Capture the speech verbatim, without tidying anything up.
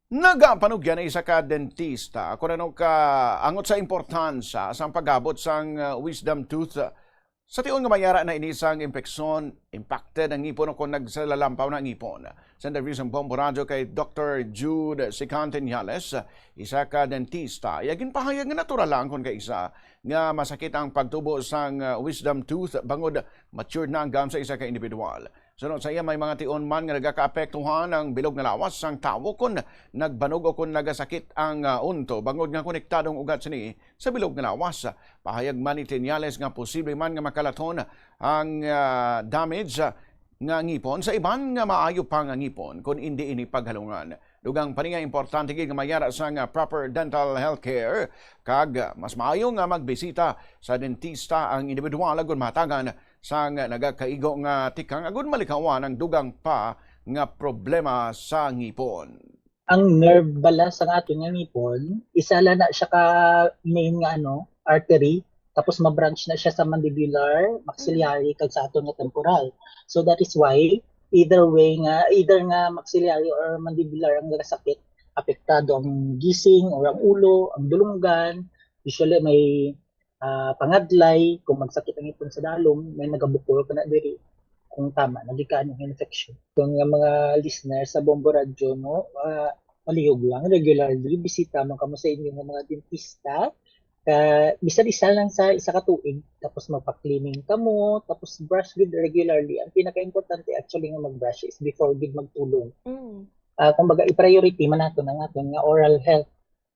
Nagapanugyan ang isa ka dentista kon ano ka angot sa importansya sang pag-abot sang, uh, wisdom tooth. Sa tion nga may ara na ini sang impeksyon, impacted ang ngipon o kon nagsalalampaw na ang ngipon. Sa interview sang Bombo Radyo kay Doktor Jude Sicante Niales, isa ka dentista, iya ginpahayag nga natural lang kon kaisa nga masakit ang pagtubo sang, uh, wisdom tooth bangod matured na ang gum sa isa ka individual. Suno sa iya, may mga tion man nga nagakaapektuhan ang bilog nga lawas sang tawo kon nagbanog o kon nagasakit ang, ah, unto, bangod nga konektado ang ugat sini sa bilog nga lawas. Pahayag man ni Tenyales nga posible man nga makalaton ang, ah, damage, ah, nga ngipon sa iban nga maayo pa nga ngipon kon indi ini paghalungan. Dugang pa niya, importante gid nga mayara sang, ah, proper dental health care, kag, ah, mas maayo nga magbisita sa dentista ang individual agud mahatagan sang nagakaigo nga tikang agud malikawan ang dugang pa nga problema sa ngipon. Ang nerve bala sang aton nga ngipon, isa la na siya ka main nga ano, artery, tapos ma-branch na siya sa mandibular, maxillary, kag sa aton nga temporal. So that is why either way nga, either nga maxillary or mandibular ang nagasakit, apektado ang gising or ang ulo, ang dulunggan, usually may ah, pangadlay, kung magsakit ang ngipon sa dalom, may nagabukol kana diri, kung tama, nagikan ang infection. Kung nga mga listeners sa Bombo Radyo, no, ah, palihog lang, regularly, bisita man kamo sa inyo nga mga dentista. Ka, bisan isa lang sa isa ka tuig, tapos magpa-cleaning kamo, tapos brush with regularly. Ang pinaka-importante actually nga mag-brush is before gid magtulog. Mm. Ah, kumbaga, i-priority man nato ang aton nga oral health.